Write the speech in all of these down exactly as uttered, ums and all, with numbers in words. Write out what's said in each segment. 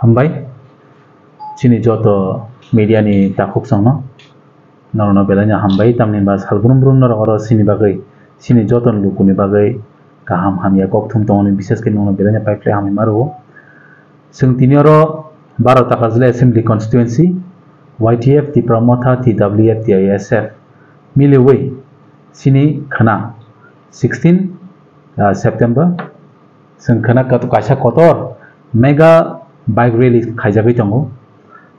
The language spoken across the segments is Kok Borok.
Hambai, chini joto media ni takhuk songno, norokno belai no hambai, tamni ba sal brum brum norok oro chini bagwi, chini joto ni lukuni bagwi kaham hamya kok thum tongoni, bises khe norokno belai no pai phlai hamya ma rwo. Chwng tini oro Baro Takarjala Assembly Constituency, Y T F, Tipra Motha, T W F, T I S F miliwi chini khwna sixteen, ah, September, chwng khwna kat-, kaisa kotor mega bike rally khaijagwi tongo.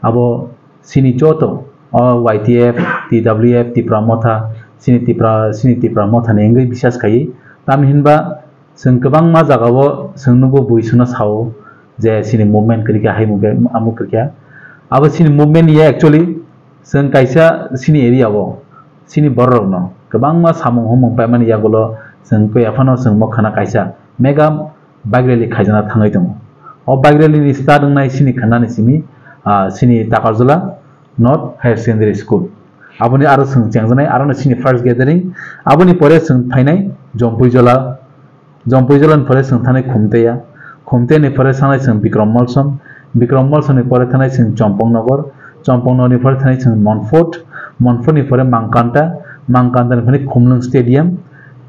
Abo chini joto o Y T F, T W F, Tipra Motha, chini Tipra, chini Tipra Motha ni wngwi bisas khaiwi. Tamni hinba chwng kwbangma jagao chwng nugo, bui chwngno sao je chini movement kwrwi kha, hai movement, amuk kwrwi kha. Abo chini movement ya actually chwng kaisa chini area o chini borok rokno kwbangma samung humung paimani yagulo chwng koi aphano chwng mo khwna kaisa mega bike rally khaijana thangwi tongo. O bike rally ni start wngnai chini khwnani simi, ah, chini Takarjala North Higher Secondary School. Aboni aro chwng chengjaknai, aro no chini first gathering. Aboni pore chwng phainai Jompuijola, Jompuijola ni pore chwng thanai Khumteya, Khumteya ni pore thanai chwng Bikrom Molsom, Bikrom Molsom ni pore thanai chwng Chompong Nogor, Chompong Nogor ni pore thanai chwng Monfort, Monfort ni pore Mangkanta, Mangkanta ni pore Khumlwng Stadium,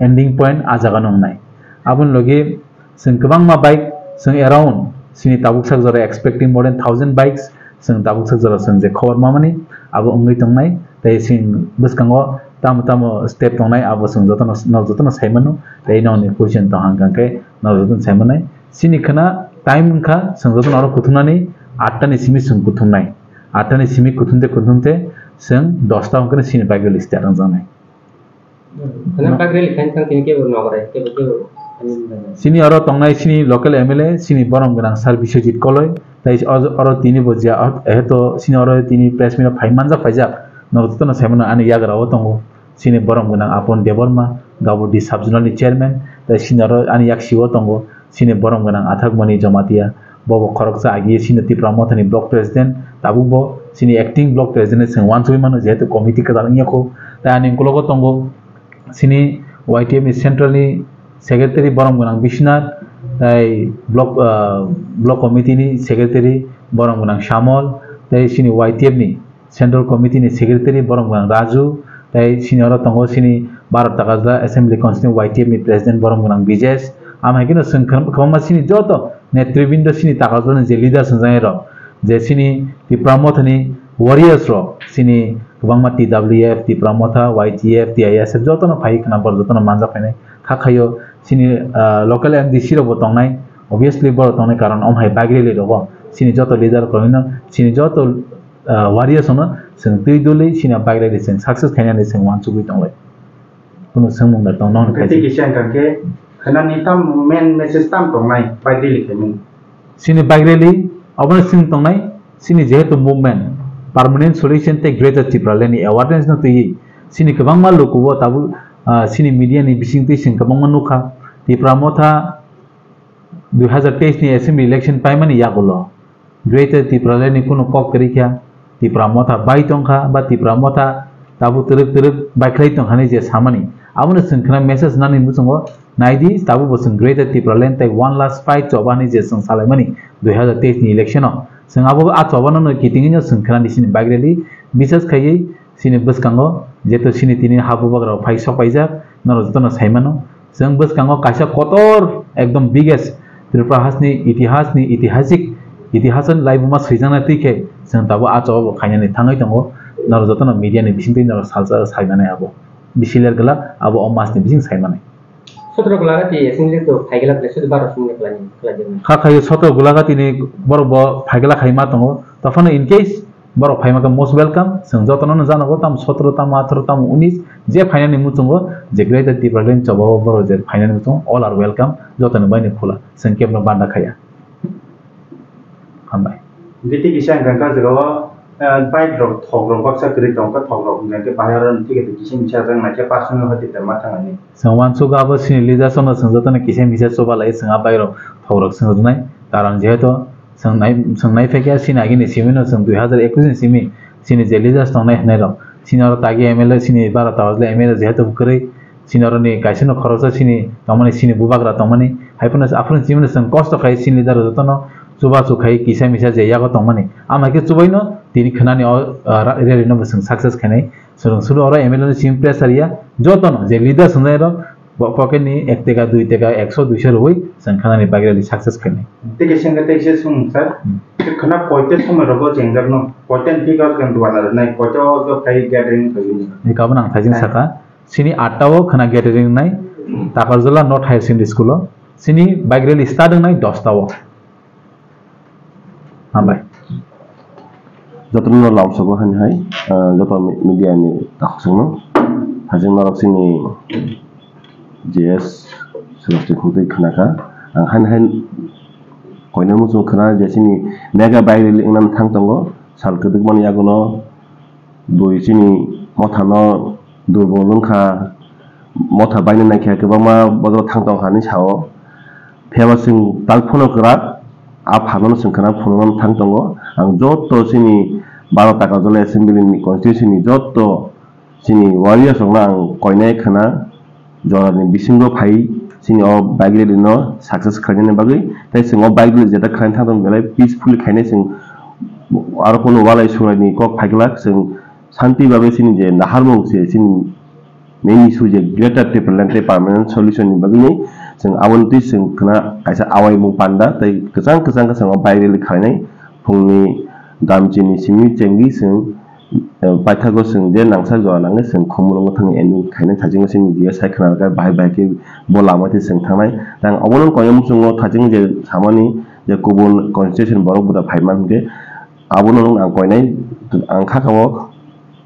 ending point a jaga no wngnai. Aboni logi chwng kwbangma bike, chwng around chini tabuk sak jora expecting more than thousand bikes, chwng tabuk sak jora chwng je khobor mamani abo wngwi tongnai, tei chini bwskango tamo tamo step tongnai abo chwng jotono, no jotono sai mano, tei nokni position tong hang khe no jotono sai manai. Chini khwna time wngkha chwng jotono oro kuthumnani atta ni simi chwng kuthumnai, atta ni simi kuthumte kuthumte chwng dosta hwnkhe chini bike rally start wngjaknai. Khwna bike rally khaina thang tini kebo nogore, kebo, kebo. Chini oro tongnai chini local M L A, chini borom gwnang Sir Biswajit Koloi, tei oro, oro tini bo je, eheto chini oro tini press meet phai manjak, phaijak, norok jotono sai mano ani yagra o tongo chini borom gwnang Apon Debbarma, Gabodi Sub Zonal ni chairman, tei chini oro ani yaksi o tongo chini borom gwnang Athakmani Jamatia, bo bo khoroksa agi chini Tipra Mothani block president, tabuk bo chini acting block president chwng uansugui mano, jehetu committee kwtal wngya kho. Tei ani ukulogo tongo chini Y T F ni central ni secretary borom gwnang Biswanath, tei block, ah, block committee ni secretary borom gwnang Samol, tei chini Y T F ni Central Committee ni Secretary borom gwnang Raju, tei sini oro tongo sini Baro Takarjala Assembly Constituency Y T F ni President borom gwnang Bijesh. Am hai kheno chwng kwbangma sini joto netribindo sini Takarjala ni je leaders wngjak rok, je sini Tipra Mothani warriors rok, sini kwbangma T W F, Tipra Motha, Y T F, T I S F jotono phai khna, borok jotono manjak phainai. Kha khaio sini, ah, local M D C rok bo tongnai, obviously borok tongnai karon om hai bike rally rogo sini joto leader rok no sini joto ah, warriors no chwng twi duli sini bike rally chwng success khainani chwng uansugui tonglai. Kunu swngmung da tong nong Tei khaisi. Kisa hwnkha khe khwnani tam main message tam tongnai bike rally khaimani. Sini bike rally obono swng tongnai, sini jehetu movement Permanent Solution tei Greater Tipraland ni awareness no twiwi sini kwbangma lukubo tabuk, ah, sini media ni bising twi chwng kwbangma nukha. Tipra Motha dui hazar teis ni assembly election paimani yagulo Greater Tipraland ni kunu kok kwrwi kha, Tipra Motha bai tongkha ba Tipra Motha tabuk twrwk twrwk bai khlai tongkha hinwi je samani, abono chwng khna message nani muchungo naidi, tabuk bo chwng Greater Tipraland tei one last fight choba hinwi je chwng salaimani dui hazar teis ni election o, chwng abo a choba no kitingwi no chwng khna di sini bike rally, bisas khaiwi sini bwskango jeto sini tini ha bubagra phai sok paijak, norok jotono sai mano. Chwng bwskango kaisa kotor, ekdom biggest, Tripura hasteni itihasni, itihasik, itihasni laibuma swijaknai twi khe chwng tabuk a choba bo khainani thangwi tongo. Norok jotono media ni bisingtwi norok salsa sai manai abo. Bisi ler glak abo o masni bising sai manai. Sotro Gulagati assembly to phaigla khlai, sudu baro songni khlai, khlai jani. Kha khayo sotro Gulagati ni borok bo phaigla khai ma tongo. Tophano in case borok phaima khe most welcome. Chwng jotono no jano bo, tamo sotro, tamo atharo, tamo unis, je phainani muchungo, je Greater Tipraland choba o borok je phainani muchungo, all are welcome. Jotoni bai ni khula. Chwng kebno banda khaya. Hambai. Biti kisa hwnkha khe jagao, eh, bike rok, thok rok baksa kwrwi tong kha, thok rok hwnkha khe bahai aro tike tike kisa misa rang nai khe personal hospital ma thangani. Chwng uansukha abo chini leaders no chwng jotono kisa misa chubalai chwng a bike rok thok rok chwng rwnai. Karon jehetu chwng nai, chwng nai phaikha chini agini simi no chwng dui hazar ekush ni simi chini je leaders tongnai hwnwi rok chini oro tagi M L A chini bara tawajle M L A jehetu kwrwi chini oro ni kaisa no khoroksa chini tongmani chini bubagra tongmani hai phano aphuru chini chwng kosto khai chini leader jotono chubachu khai kisa misa je yago tongmani. Ama khe chubaino tini khwnani o, ah, ra-, rally no bo chwng success khainai. Chwng sudu oro M L A no simi pressure ya, jotono je leaders wngnai rok bo pocket ni ek teka, dui teka, ekso, duiso rwui chwng khwnani bike rally success khainai. Tei kaisa hwnkhe tei kaisa swng sir, Hmm. khwna koita somoi rogo jengjakno, koita ni figure khe duana rwnai, koita o phai gathering khaijak. Ni kabun ang thaijing Hai. saka, chini atta o khwna gathering wngnai, Takarjala North Higher Secondary School o, chini bike rally start wngnai dosta o. Hambai. Jotono lamsogo hani hai, ah, joto mi-, media ni takhuk songno. Hajing norok chini J S Sebastian Khumtwi khwnakha. Ang hani hai koina muchung khwna je chini mega bike rally wngna thang tongo. Sal kwdwkmani yagulo bui chini mothano durbol wngkha, motha baina naikha kwbangma bodol thang tongkha hinwi sao. Phiyaba chwng tal phano kwrak, a pharmano chwng khwna phunukna thang tongo. Ang joto chini baro Takarjala assembly ni constituency ni joto chini warriors rokno ang koinai khwna jorani bisingo phai chini o bike rally no success khlainani bagwi. Tei chwng o bike rally jeta khlaina thang tong belai peacefully khainai chwng aro kunu walai sulaini kok phaiglak chwng shanti babe chini je naharmung se chini main issue je Greater Tipraland tei permanent solution ni bagwi ni chwng aboni twi chwng khwna kaisa awaimung panda tei kwchang kwchang khe chwng o bike rally khlainai phungni damchini simi chengwi chwng, eh, paithago chwng je nangsa jora nangwi chwng Khumulwngo thangwi ending khainai thajingo chini je sai khwna rwkha bahai bahai khe bo lama twi chwng thangnai. Tei ang obono koinai muchungo thajingo je samani je kubun constituency borok buda phaima hwnkhe abono ang koinai ang kha kha o.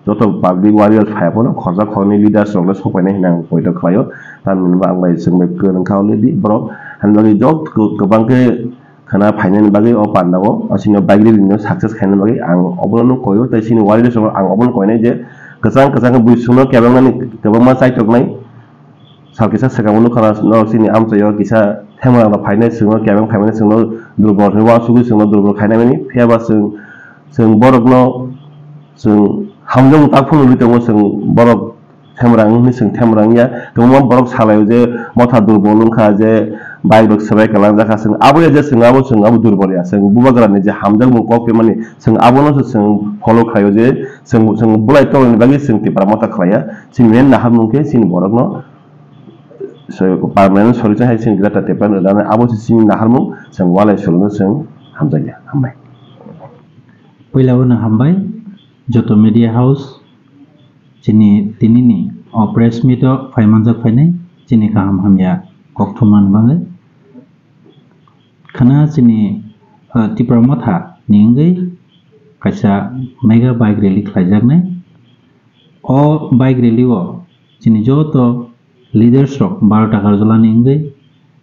Joto public warrior phai phano khorsa khorni leaders rok le sopainai hinwi ang poito khlaio. Tamni hwnba ang bai chwng bai kwrwng kha already borok. Hani bagwi jot kwbang khe khwna phainani bagwi o panda o, o sini bike rally no success khainani bagwi ang obono no koio. Tei sini warriors rok ang obono koinai je kwchang kwchang khe bui chwngno kebengnani kwbangma chaitoknai. Sal kisa swkang nukha norok chini amchaio kisa themrang rok phainai chwngno kebeng phaimani chwngno durbol hinwi uansugwi chwngno durbol khainai mani. Phiyaba chwng, chwng borokno chwng hamjakmung tak phano nugwi tongo chwng borok themrang hinwi chwng themrang ya. Kwbangma borok salaio je motha durbol wngkha je bike rok swbai kwlangjak kha chwng abo ya je chwng abo chwng abo durbol ya chwng bubagrani je hamjakmung kok phaimani chwng abono se chwng follow khlaio je chwng, chwng bolai toroni bagwi chwng Tipra motha khlaiya. Chini main naharmung khe chini borokno so, permanent solution hai chini Greater Tipraland rwjaknai, abo se chini naharmung, chwng walai solution chwng hamjakya. Hambai. Puila o no hambai, joto media house, chini tini ni o press meet o phai manjak phainai, chini kaham hamya kok thumani bagwi. Khwna chini, ah, Tipra Motha ni wngwi kaisa mega bike rally khlaijaknai. O bike rally o chini joto leaders rok baro Takarjala ni wngwi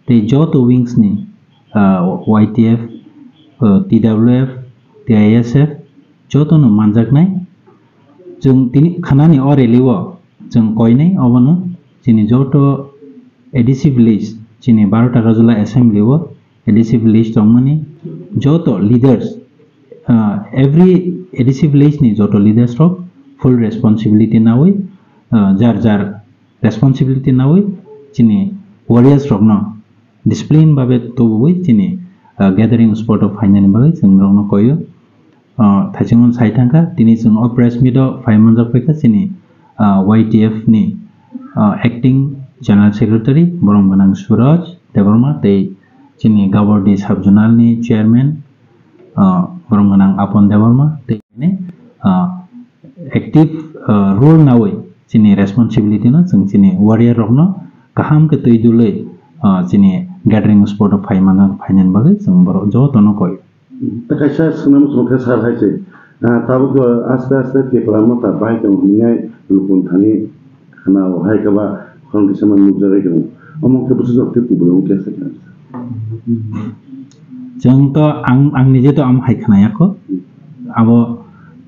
tei joto wings ni, ah, Y T F, ah, T W F, T I S F joto no manjaknai. Chwng tini khwnani o rally o chwng koinai obono chini joto A D C village chini baro Takarjala assembly o A D C village tongmani joto leaders, ah, every A D C village ni joto leaders rok full responsibility nawi, ah, jar jar responsibility nawi chini warriors rokno discipline babe tubuwi chini, ah, gathering spot o phainani bagwi chwng norokno koio. Ah, thaichung sai thangkha, tini chwng o press meet o phai manjak phaikha chini, ah, Y T F ni, ah, acting general secretary borom gwnang Suraj Debbarma tei chini Gabordi sub zonal ni chairman, ah, borom gwnang Apon Debbarma tei, ah, active, ah, role nawi chini responsibility no chwng chini warrior rokno kaham khe twi dulwi, ah, chini gathering spot o phai manjak phainani bagwi chwng borok jotono koi. Tei kaisa swnam swng khe sar hai se, ah, tabuk, ah, aste aste Tipra Motha bai tongo hinwi lukun thani khana o hai khe ba khorang kisa man nukjagwi tongo. Omo khe bwswk jok tei kubui omo khe sai kha. Chwng to ang, ang nije to amo hai khna ya kho. Abo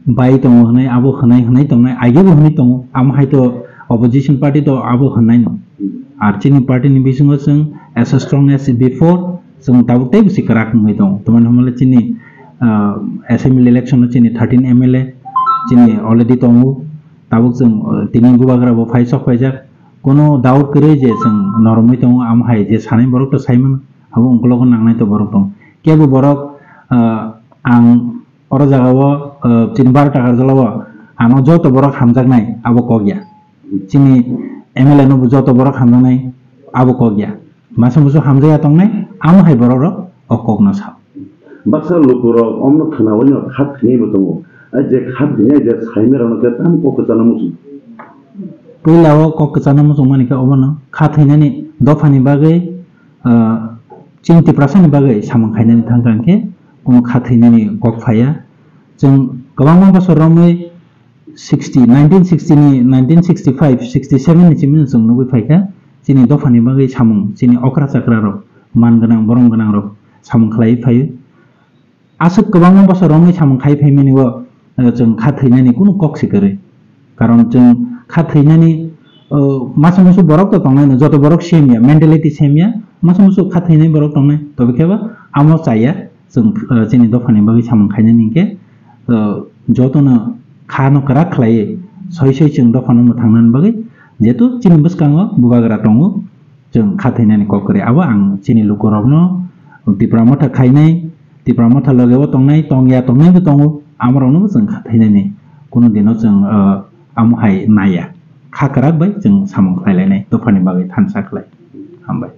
bai tongo hwnwi, abo hwnai hwnai tongnai, aigebo hwnwi tongo. Amo hai to opposition party to abo hwnai no. Ar chini party ni bisingo chwng as strong as before, chwng tabuk teibo se kwrak wngwi tongo. Tamani hwnba le chini, ah, assembly election o chini thirteen M L A chini already tongo. Tabuk chwng, ah, tini bubagra bo phai sok phaijak. Kono doubt kwrwi je chwng noromwi tongo, amo hai je sanai borok to sai mano, abo ungkologo nangnai to borok tongo. Kebo borok Ah, ang oro jagao, ah, chini baro takar jolao ano joto borok hamjaknai abo kok ya. Chini M L A no bo joto borok hamjaknai abo kok ya. Masa musu hamjaya tongnai, amo hai borok rok o kok no sao. Baksa lukurok omno khnaui no kha thwinai bo tongo. Ai je kha thwinai je saimera no je tam kok kwchana muchung. Puila o kok kwchana muchung mani khe obono kha thwinani dophani bagwi, ah, chini Tiprasani bagwi samung khainani thangkha hwnkhe kuno kha thwinani kok phaiya. Chwng kwbangma bosor romwi sixty, nineteen sixty ni, nineteen sixty-five, sixty-seven ni simi chwng nugwi phaikha, chini dophani bagwi samung, chini okra chakra rok, man gwnang, borom gwnang rok samung khlaiwi phaio. Aswk kwbangma bosor romwi samung khai phaimani o, eh, chwng kha thwinani kunu kok se kwrwi. Karon chwng kha thwinani, eh, masa musu borok to tongnai no, joto borok same ya, mentality same ya, masa musu kha thwinai borok tongnai, tobe khe bo amo chaya. Chwng, ah, chini dophani bagwi samung khainani hinkhe, ah, jotono kha no kwrak khlaiwi soi soi chwng dophano mwthangnani bagwi, jehetu chini bwskango bubagra tongo, chwng kha thwinani kok kwrwi. Abo ang chini lukurokno Tipra Motha khainai, Tipra Motha logeo tongnai, tongya tongnai bo tongo, amorokno bo chwng kha thwinani kuno dino chwng, ah, amo hai naiya. Kha kwrak bai chwng samung khlailainai dophani bagwi thansa khlai. Hambai.